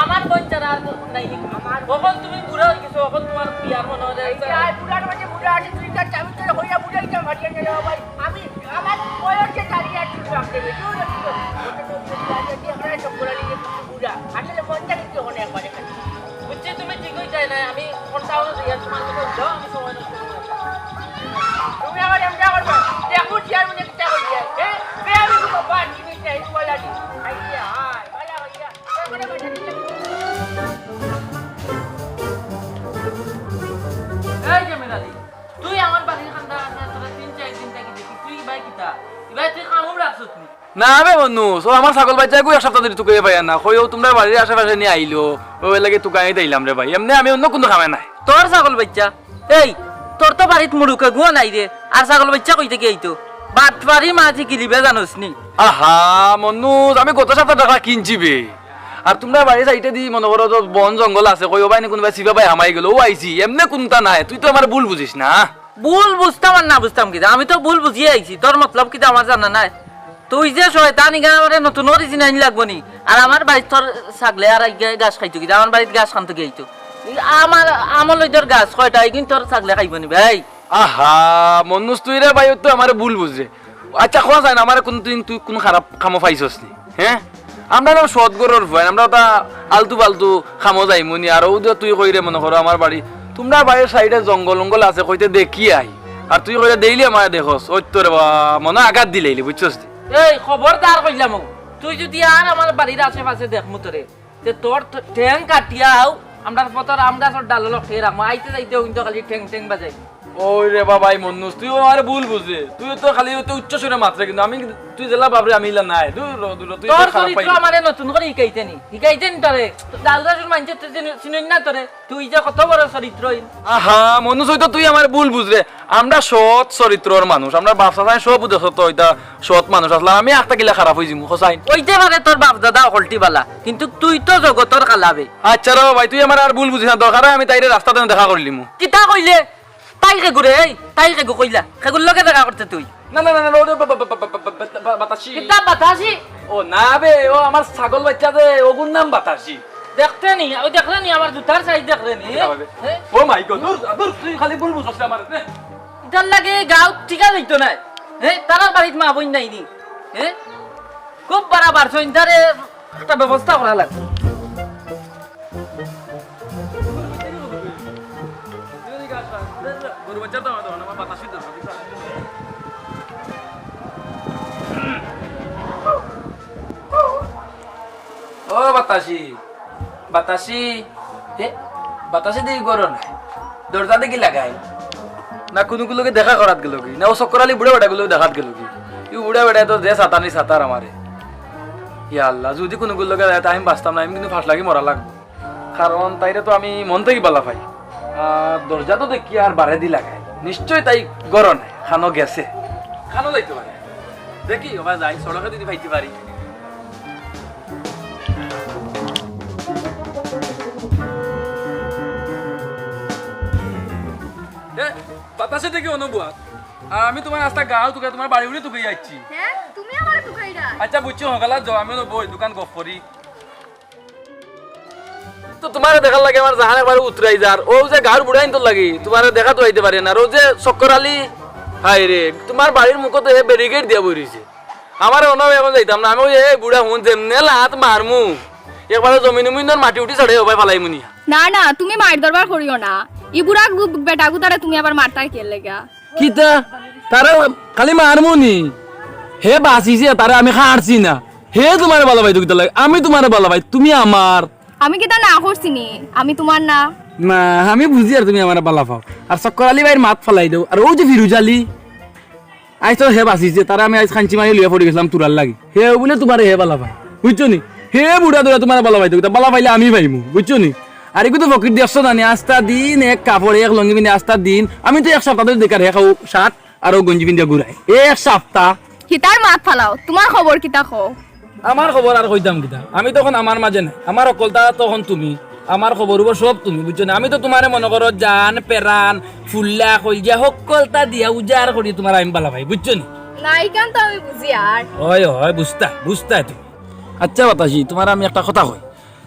আমার বোন ছাড়া আর তো নাই। আমার অখন তুমি বুড়া হয়ে গেছো, অখন তোমার বিয়ার মনে হয় যায়। এই যে আয় বুড়ার মাঝে বুড়া আছে, তুই তার চাবি তোর হইয়া বুড়াই যা ভাটিয়া গেলে ভাই। আমি, আমার বয়সে দাঁড়িয়ে আর চুল রাখতে হবে। তুই ওরা কি করবি? ওটা তো বুড়া, ওটা দিয়ে আমরা সব গোড়া নিয়ে বুড়া। আসলে মনটা কিন্তু ওখানে একবারে খালি। বুঝছি, তুমি ঠিক হয়ে যায় না। আমি কোনটা হলো যে তোমার মতো যাও, আমি সময় নষ্ট করবো না। তুমি আমার এমটা করবে, দেখো চেয়ারম্যানে কিতা কইছে, হ্যাঁ? বে আমি তো বাবা, জিনিস নাই, পয়লা দিন। আইয়া, আয়, বালা হইয়া। এই যে মেরালি, তুই আমার বাড়ির কান্দা কান্দা তোরা তিন চার দিন থাকি দেখি, তুই ইবায় কিতা? ইবায় তুই কামড় রাখছত নি? না বে বন্ধু, ও আমার ছাগল বাচ্চাগু এক সপ্তাহ ধরি তুকাইয়া পাইয়া না। কই ও তোমরা বাড়ির আশেপাশে নিয়ে আইলো, ও এর লাগি তুকাই দিলাম রে ভাই। এমনি আমি অন্য কোনো কামে নাই। তোর ছাগল বাচ্চা? এই, তোর তো বাড়িত মুরুগ এগুও নাই রে, আর ছাগল বাইচ্চা কই থাকি আইতো? বাটপারি মাত হিকিলিবে জানোস নি? আহা, মনুজ, আমি গত সপ্তাহ টেকা কিনছি বে। আর তুমরার বাড়ির সাইডেদি মনো করো তো বন জঙ্গল আছে, কই ওবায় নি কুনুবায় চিপাবায় হামাই গেল, অউ আইছি, এমনে কুন্তা নায়, তুই তো আমারে ভুল বুঝিস না। ভুল বুঝতাম আর না বুঝতাম কিতা, আমি তো ভুল বুঝিয়া আইছি, তোর মতলব কিতা আমার জানা নাই। তুই যে শয়তান, ইখান আমারে নতুন করি চিনাইন লাগবো নি? আর আমার বাড়িত তোর ছাগলে আর আইগে ঘাস খাইতো কিতা? আমার বাড়িত ঘাস খান তো গিয়াইতো। ই আমার আমল ওই তোর ঘাস কয়টা, ইগুন তোর ছাগলে খাইবো নি ভাই? আহা, মনুজ তুই রে ভাই, অউ তো আমারে ভুল বুঝরে। আচ্ছা, কওয়া যায় না, আমারে কুনুদিন তুই কুনু খারাপ কামো পাইছস নি? হে? আমরা না সৎ ঘরর ফুয়াইন, আমরা অতা আলতু ফালতু কামো যাইমু নি। আর অউ যে তুই কইরে মনো করো আমার বাড়ি, তুমরার বাড়ির সাইডে জঙ্গল উঙ্গল আছে কইতে দেখি আই। আর তুই কইরে ডেইলি আমারে দেখস, অউ তো রে বা, মনো আঘাত দিলাইলি, বুঝছস নি? এই খবরদার কইলাম অউ, তুই যুদি আর আমার বাড়ির আশেপাশে দেখমু তোরে, তে তোর ঠ-, ঠেং কাটিয়াউ আমরার পথর আম গাছর ডালো লটকাই রাখমু, আইতে যাইতে কিন্তু খালি ঠেং ঠেং বাজাই। ওই রে বাবা, এই মন্নুস, তুই আমারে ভুল বুঝরে। তুই তো খালি অউ তো উচ্চ সুরে মাতরে, কিন্তু আমি, তুই যেলা ভাবরে আমি ইলা নায়। দূর র, দূর র, তুই তোর তো খারাপ চরিত্র পাইলি। আমারে নতুন করি হিকাইতে নি, হিকাইতে নি তোরে। ডাল গাছর মানষে তো চিন-, চিনইন না তোরে, তুই যে কত বড় চরিত্রহীন। আহা, মন্নুস, অইতো তুই আমারে ভুল বুঝরে। আমরা সৎ চরিত্রর মানুষ, আমরা বাপ চাচায় সব উদ্দেশ্য তো অইতা সৎ মানুষ আছলা। আমি আখতা কিলা খারাপ অইযিমু, হোসাইন? অইতে পারে তোর বাপ দাদা অকলটি বালা, কিন্তু তুই তো জগতর কালা বে। আচ্ছা রে ভাই, তুই আমারে আর ভুল বুঝিস না, দরকার অয় আমি তাইরে রাস্তাত দেখা করিলিমু। কিতা কইলে? তাই কেগু রে, এই, তাই কেগু কইলা? কেগুর লগে দেখা করতে তুই? না, না, না, না, ওরে বা-, বা-, বা-, বাতাসি। কিতা বাতাসি? ও না বে, ও আমার ছাগল বাইচ্চা যে, ওগুর নাম বাতাসি। দেখতে নি, ওই দেখরে নি, আমার জুতার size দেখরে নি। কিতা ভাবে? হে? Oh my God, দূর, দূর, তুই খালি ভুল বুঝছস আমারে, নে। ইতার লাগি গাঁওত টিকা লইতো নায়। হে, তারার বাড়িত মা বইন নাই নি। হে? খুব বাড়া বাড়ছইন, তারে একটা ব্যবস্থা করা লাগবো। ও বাতাসি, বাতাসি, হে, বাতাসি দেখি ঘরো নাই। দরজা দেখি লাগাই। না কুনুগুর লগে দেখা করাত গেলোগি, না অউ চক্কর আলী বুড়া বেটাগুর লগে দেখাত গেলোগি। ই বুড়া বেটায় তো যে সাতানি সাতার আমারে। ইয়া আল্লাহ, যুদি কুনুগুর লগে যায়, তে আমি বাঁচতাম না, আমি কিন্তু ফাঁস লাগি মরা লাগবো। কারণ তাইরে তো আমি মন থাকি বালা পাই। আর দরজা তো দেখি আর বারেদি লাগাই। নিশ্চয় তাই ঘরো নাই, কানো গেছে। কানো যাইতো পারে। দেখি, ওবা যাই, সড়কে যুদি পাইতে পারি। এ, বাতাসে দেখি অনুভব। আর আমি তুমার আস্তা গাঁও তুকাই, তুমার বাড়ি উড়ি তুকাই আইছি। হে, তুমি আমারে তুকাইরায়? আচ্ছা, বুঝছি, হকালা যাও, আমি অনো বই, দুখান গফ করি। তো তুমারে দেখার লাগি আমার জান একবারে উতরাই যার। অউ যে গাঁওর বুড়া ইন্তর লাগি, তুমারে দেখাত আইতে পারি না। আর অউ যে চক্কর আলী, হায় রে, তুমার বাড়ির মুখো তো হে barricade দিয়া বই রইছে। আমারে অনো অখন যাইতাম না, আমি অউ এ বুড়া হুন যেমনে লাত মারমু, একবারে জমিন উমিন ধর মাটি উটি ছাড়াই ওবায় ফালাইমু নি। না, না, তুমি মাইর দরবার করিও না। ই বুড়া গু-, বেটা গুতারে তুমি আবার মারতায় কিয়ার লাগিয়া? কিতা? তারে খালি মারমু নি? হে বাঁচিছে, তারে আমি খাড়ছি না। হে তুমারে বালা পাইতো কিতার লাগি? আমি তুমারে বালা পাই, তুমি আমার। আমি কিতা না করছি নি? আমি তুমার না? না, আমি বুঝি আর তুমি আমারে বালা পাও। আর চক্কর আলী ভাইর মাত ফালাই দেও। আর অউ যে ফিরুজ আলী, আইজ তো হে বাঁচিছে, তারে আমি আইজ খাঞ্চি মারি লইয়া পড়ি গেছিলাম তুরার লাগি। হে বুলে তুমারে হে বালা পায়, বুঝছো নি? হে বুড়া দুড়া তুমারে বালা পাইতো কিতা? বালা পাইলে আমি পাইমু, বুঝছো নি? আর ইগু তো ফকির দেখছো না নি, আস্তা দিন এক কাপড়, এক লুঙ্গি পিন্দি আস্তা দিন। আমি তো এক সাপ্তা ধরি দেখার হে খাও শার্ট আর অউ গেঞ্জি পিন্দিয়া ঘুরায়। এক সাপ্তা। কিতার মাত ফালাও, তুমার খবর কিতা কও? আমার খবর আর কইতাম কিতা? আমি তো অখন আমার মাজে নাই, আমার হক্কলতা তো অখন তুমি, আমার খবর অইবো সব তুমি, বুঝছো নি? আমি তো তুমারে মনো করো জান, পেরান, ফুল্লা, কইলজা, হক্কলতা দিয়া উজাড় করি তুমারে আমি বালা পাই, বুঝছো নি? না, ইখান তো আমি বুঝি আর। অয়, অয়, বুঝতায়, বুঝতায় তুমি। আচ্ছা বাতাসি, তুমারে আমি একটা কথা কই,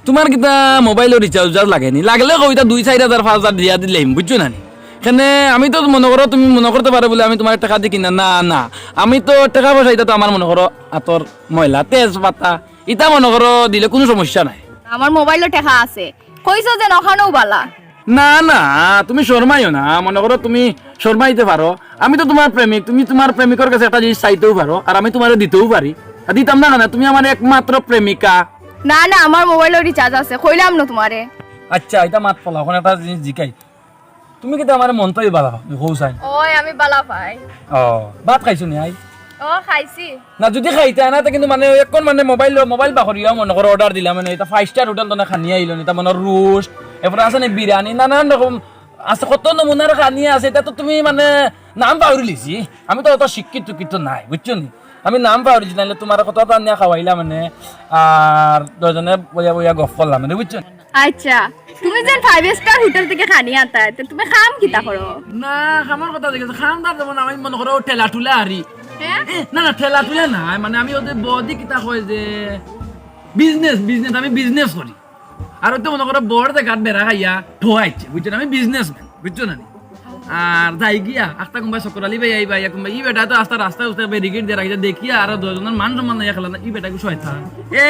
তুমার কিতা মোবাইলো recharge উচার্জ লাগে নি? লাগলে কও, ইতা দুই চাইর হাজার পাঁচ হাজার দিয়া দিলাইমু, বুঝছো না নি? কেনে আমি তো মনো করো, তুমি মনো করতে পারো বুলে আমি তুমারে টেকা দি কিনা, না, না, আমি তো টেকা পয়সা ইতা তো আমার মনো করো আতর ময়লা, তেজ পাতা, ইতা মনো করো দিলে কুনু সমস্যা নাই। আমার মোবাইলো টেকা আছে, কইছো যে অখানউ বালা। না, না, তুমি শরমাইও না, মনো করো তুমি শরমাইতে পারো, আমি তো তুমার প্রেমিক, তুমি তুমার প্রেমিকর গেছে একটা জিনিস চাইতেও পারো, আর আমি তুমারে দিতেও পারি। আর দিতাম না কেনে? তুমি আমার একমাত্র প্রেমিকা। না, না, আমার মোবাইলো recharge আছে, কইলাম না তুমারে। আচ্ছা, ইতা মাত ফালাও, অখন একটা জিনিস জিকাই, তুমি কিতা আমারে মন থাকি বালা পাও? কও চাই। অয়, আমি বালা পাই। ও, ভাত খাইছো নি আই? ও, খাইছি। না, যুদি খাইতায় না, তে কিন্তু মানে অখন মানে মোবাইল, মোবাইল বাকরিয়া মনো করো order দিলাম, মানে ইতা five star hotel তো না খানি আইলো নি, ইতা মনো রোস্ট, এরপরে আছে নি বিরিয়ানি, নানান রকম আছে, কত নমুনার খানি আছে, ইতা তো তুমি মানে নাম পাহরিলিছি। আমি তো অত শিক্ষিত টিক্ষিত নায়, বুঝছো নি? আমি নাম পাহরিলিছি, নাইলে তুমারে কততা আনিয়া খাওয়াইলাম মানে, আর দুইজনে বইয়া বইয়া গফ করলাম মানে, বুঝছো নি? আচ্ছা, তুমি যেন five star hotel থাকি খানি আনতায়, তে তুমি কাম কিতা করো? না, কামর কথা জিকাইছো, কাম তার যেমন আমি মনে করো ঠেলা ঠুলা হারি। হ্যাঁ? এ, না, না, ঠেলা ঠুলা না, মানে আমি ওদের বদি কিতা কয় যে business, business, আমি business করি। আর ওই তো মনে করো বড় জাগাত বেড়া খাইয়া ঠোয়াইছে, বুঝছো নি? আমি businessman, বুঝছো না নি? আর যাই গিয়া, আখতা কুনবায় চক্কর আলী ভাই, এই ভাই, কুনবায়, ই বেটা তো আস্তা রাস্তায় উস্তায় ব্যারিকেড দিয়া রাখিছে, দেখিয়া আর দুইজনর মান সম্মান নাই, খেলা না, ই বেটা কি শয়তান,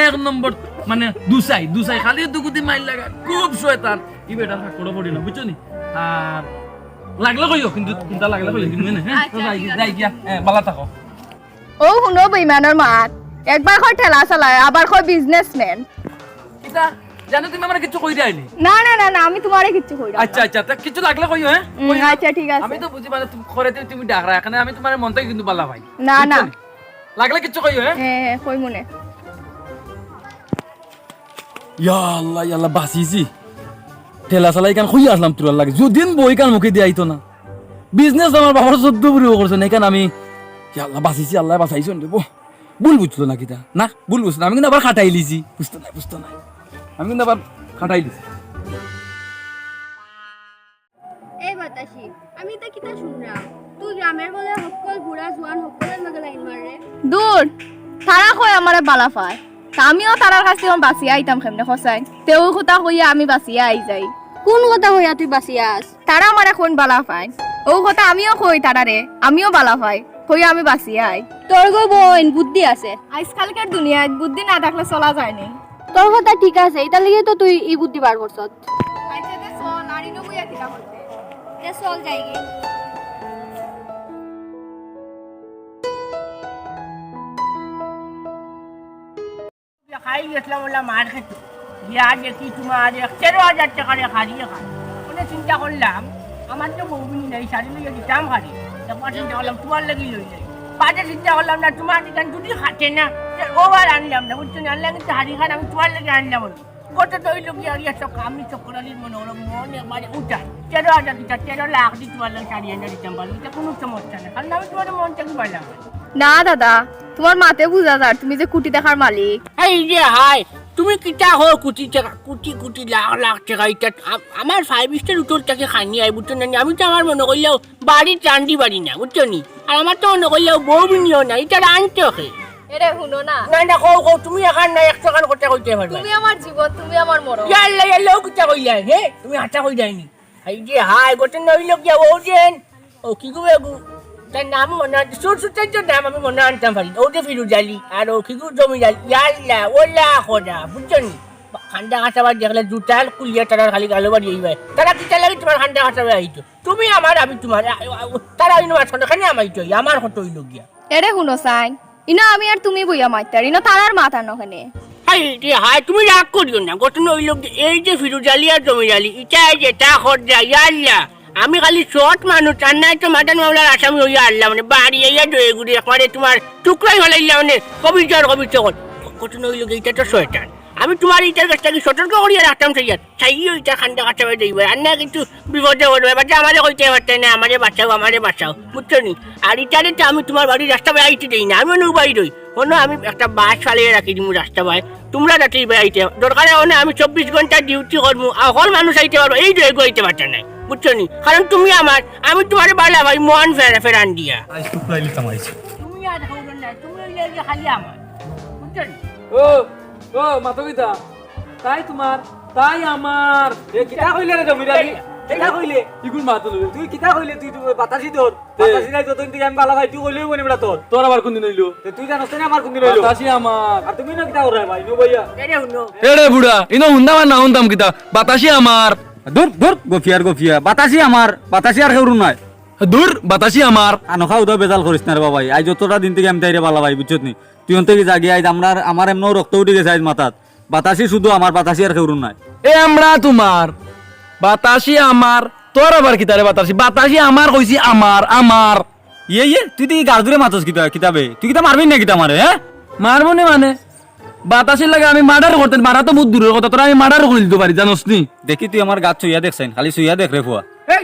এক নম্বর, মানে দুসাই, দুসাই, খালি দুগুদি মাইর লাগা, খুব শয়তান, ই বেটা চক্করো পড়ি না, বুঝছো নি? আর লাগলে কইও, কিন্তু কুনটা লাগলে কইও, কিন্তু না, হ্যাঁ? আচ্ছা, তো যাই, ঠিক আছে। যাই গিয়া, হ্যাঁ, বালা থাকো। ও হুনো বেইমানর মাত, একবার কয় ঠেলা চালায়, আবার কয় businessman। কিতা? জানো তুমি আমারে কিচ্ছু কইরায় নি? না, না, না, না, আমি তুমারে কিচ্ছু কইরাম না। আচ্ছা, আচ্ছা, তে কিচ্ছু লাগলে কইও, হ্যাঁ? হুম, কইও। আচ্ছা, ঠিক আছে। আমি তো বুঝি মানে তুমি করে দিও, তুমি ডাকরায়, এখানে আমি তুমারে মন থাকি কিন্তু বালা পাই। না, না। বুঝছো নি? লাগলে কিচ্ছু কইও, হ্যাঁ? হ্যাঁ, হ্যাঁ, কইমুনে। ইয়া আল্লাহ, ইয়া আল্লাহ, বাঁচিছি। ঠেলা চালাই ইখান কইয়া আসলাম তোরার লাগি। যদিন বউ ইখান মুখে দিয়া আইতো না। Business আমার বাবার চোদ্দ বুড়ি করছে না, ইখান আমি, ইয়া আল্লাহ, বাঁচিছি, আল্লায় বাঁচাইছইন রে বউ। ভুল বুঝলো না কিতা? না, ভুল বুঝলো না। আমি কিন্তু আবার খাটাইলিছি। বুঝতো না, বুঝতো না। আমি কিন্তু আবার খাটাইলিছি। এই বাতাসি, আমি ইতা কিতা শুনরাম? তুই গ্রামর বুলে হক্কল বুড়া জুয়ান হক্কলর লগে লাইন মাররে? দূর, তারা কয় আমারে বালা পায়। তে আমিও তারার কাছ থাকি বাঁচিয়া আইতাম কেমনে, কছাইন? তে অউ কথা কইয়া আমি বাঁচিয়া আই যাই। কুন কথা কইয়া তুই বাঁচিয়া আস? তারা আমারে কইন বালা পাইন। অউ কথা আমিও কই তারারে, আমিও বালা পাই। কইয়া আমি বাঁচিয়া আই। তোর গো বইন, বুদ্ধি আছে। আইজকালকার দুনিয়াত বুদ্ধি না থাকলে চলা যায় নি। তোর কথা ঠিক আছে, ইতার লাগি তো তুই ই বুদ্ধি বার করছস। আচ্ছা, তে চল, আর ইনো বইয়া কিতা করতে? তে চল যাইগি। খাই গেছিলাম ওলা মার্কেটে। গিয়া দেখি তুমার এক তেরো হাজার টেকার এক হাড়ি খান। মনে চিন্তা করলাম, আমার তো বউবিনি নাই, শাড়ি লইয়া দিতাম হাড়ি। একবার চিন্তা করলাম, তুমার লাগি লই যাই। বাদে চিন্তা করলাম, না, তুমার ইখান যদি খাটে না, তে অউ আর আনলাম না, বুঝছো নি? আনলাম কিন্তু হাড়ি খান আমি তুমার লাগি আনলাম না। কত তো অইলো গিয়া, আর এত কামি চক্কর আলীর মনে হলো, মন একবারে উঠা। তেরো হাজার দিতা, তেরো লাখ দি তুমার লাগি শাড়ি আনিয়া দিতাম পারি, ইটা কুনু সমস্যা না, কারণ আমি তুমার মন থাকি বালা পাই। না দাদা, তুমার মাতে বুঝা যার তুমি যে কুটি টেকার মালিক। এই যে হায়, তুমি কিতা কও কুটি টেকা, কুটি কুটি লাখ লাখ টেকা, ইটা আ-, আমার five star hotel থাকি খানি আয়, বুঝছো না নি? আমি তো আমার মনে করলেও বাড়িত রান্ধি পারি না, বুঝছো নি? আর আমার তো মনে করলেও বউবিনিও না, ইটা রান্ধতো কে? এরে হুনো না। না, না, কও, কও, তুমি এখান না, একশো খান কথা কইতে পারবায়। তুমি আমার জীবন, তুমি আমার মরণ। ইয়াল্লা, ইয়াল্লা, অউ কিতা কইলায়, হে? তুমি হাছা কইলায় নি? এই যে হায়, ঘটনা অইলো গিয়া, অউ যে, অউ কিগু বেগু, তার নাম মনো, সুর সুতাইতো নাম আমি মনো আনতাম পারি না। অউ যে ফিরুজ আলী, আর অউ কিগু জমির আলী, ইয়াল্লা, ওলা খোদা, বুঝছো নি? খান্দা কাছাবায় দেখলে জুতার কুলিয়া তারার খালি গালো বাড়ি অইবায়। তারা কিতার লাগি তুমার খান্দা কাছাবায় আইতো? তুমি আমার, আমি তুমার, আ, আ, তারা অইনো মাঝখানে কেনে আমাইতো, আমার কত অইলো গিয়া। এরে হুনো চাইন, ইনো আমি আর তুমি বইয়া মাততার, ইনো তারার মাত আনো কেনে? হায় রে হায়, তুমি রাগ করিও না। ঘটনা অইলো কি, এই যে ফিরুজ আলী আর জমির আলী, ইতায় যেতা কররা, ইয়াল্লা। আমি খালি short মানুষ, আর নায় তো মার্ডার মামলার আসামি অইয়া আরলাম, মানে বাড়ি আইয়া দয়ে গুড়ি একবারে তুমার টুকরাই ফালাইলাম, মানে কবির জোর কবির চকল। ঘটনা অইলো কি, ইতা তো শয়তান। আমি তুমারে ইতার কাছ থাকি সতর্ক করিয়া রাখতাম চাইয়ার। চাইও ইতা খান্দা কাছাবায় যাইবায়। আর না কিন্তু বিপদে পড়বায়। বাদে আমারে কইতে পারতায় না, "আমারে বাঁচাও, আমারে বাঁচাও।" বুঝছো নি? আর ইতারে তো আমি তুমার বাড়ির রাস্তাবায় আইতে দেই না। আমি অনো উবাই রই। অনো আমি একটা বাঁশ ফালাইয়া রাখি দিমু রাস্তাবায়। তুমরা যাতে ইবায় আইতে। দরকারে অনো আমি চব্বিশ ঘন্টা duty করমু। আর হকল মানুষ আইতে পারবা। এই যে এগু আইতে পারতা নায়। বুঝছো নি? কারণ তুমি আমার, আমি তুমারে বালা পাই, মন ফেরা-, ফেরান দিয়া। আইজ টুকরাইলিতাম আইজ। তুমি আর খাওয়ার না, তুমি অইলে যে খালি আমার। বুঝছো নি? ও, ও, মাতো কিতা? তাই তুমার, তাই আমার। এ, কিতা কইলে রে জমির আলী? কিতা কইলে? ইগুর মাতো লইল। তুই কিতা কইলে? তুই, তুই বাতাসি তোর। তে। বাতাসি নাই, যতদিন থাকি আমি বালা পাই, তুই কইলেও মনে বেড়া তোর। তোর আবার কুনদিন অইলো? তে তুই জানোস না আমার কুনদিন অইলো? বাতাসি আমার। আর তুমি না কিতা কররায় ভাই, নো ভাইয়া? এরে হুনো। এরে বুড়া, ইনো হুনতাম আর না হুনতাম কিতা? বাতাসি আমার। দূর, দূর, গফিয়ার গফিয়া। বাতাসি আমার, বাতাসি আর কেউর নায়। দূর, বাতাসি আমার। আনো খাও দাও, বেজাল করিস না রে বাবাই। আইজ যতটা দিন থাকি আমি তাইরে বালা পাই, বুঝছত নি? তুই অন থাকি যাগি, আইজ আমরার, আমার এমনেও রক্ত উঠি গেছে আইজ মাথাত। বাতাসি শুধু আমার, বাতাসি আর কেউর নায়। এ আমরা তুমার, বাতাসি আমার, তোর আবার কিতা রে বাতাসি? বাতাসি আমার কইছি, আমার, আমার। ইয়ে, ইয়ে, তুই দেখি গার জুরে মাতস কিতা, কিতা বে? তুই কিতা মারবি না কিতা আমারে, হ্যাঁ? মারবো নি মানে? বাতাসির লগে আমি murder করতে, মারা তো বহুত দূরের কথা, তোরে আমি murder করি দিতো পারি, জানোস নি? দেখি তুই আমার গাত ছুইয়া দেখছইন, খালি ছুইয়া দেখ রে ফুয়া। এই,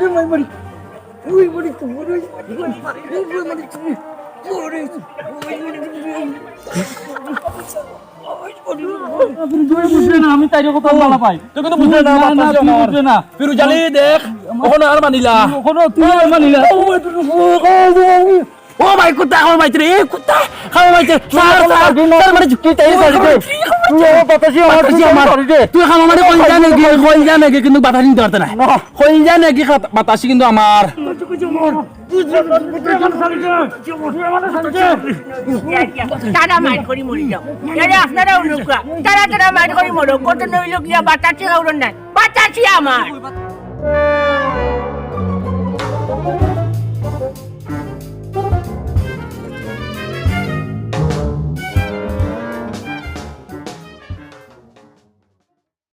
ওরে মাই মারি। ওই মারি তো, ওরে মারি, ওরে মারি তো, ওরে। তুই বুঝলে না, আমি তাইরে কত ভালা পাই। তুই কিন্তু বুঝলে না, না, না, বাতাসি তুই আমার। বুঝলে না। ফিরুজ আলী, দেখ, অখনো আর মানিলা। অখনো তুই আর মানিলা। ও ভাই, কুত্তা খাওয়া মাইতে রে, এ কুত্তা খাওয়া মাইতে। স্যার, স্যার, স্যার, মানে কি তাই স্যার রে? তুই আমার বাতাসি আমার, বাতাসি আমার। তুই খাওয়া মানে কইল যা নাকি, কইল যা নাকি, কিন্তু বাতাসি নিতে পারতে না। না। কইল যা নাকি খাত-, বাতাসি কিন্তু আমার। তারা মার করি মরি যাও। আরে আপনারাও লোকা। তারা, তারা মার করি মরো। কত নইল গিয়া বাতাসি খাওয়ার নাই। বাতাসি আমার।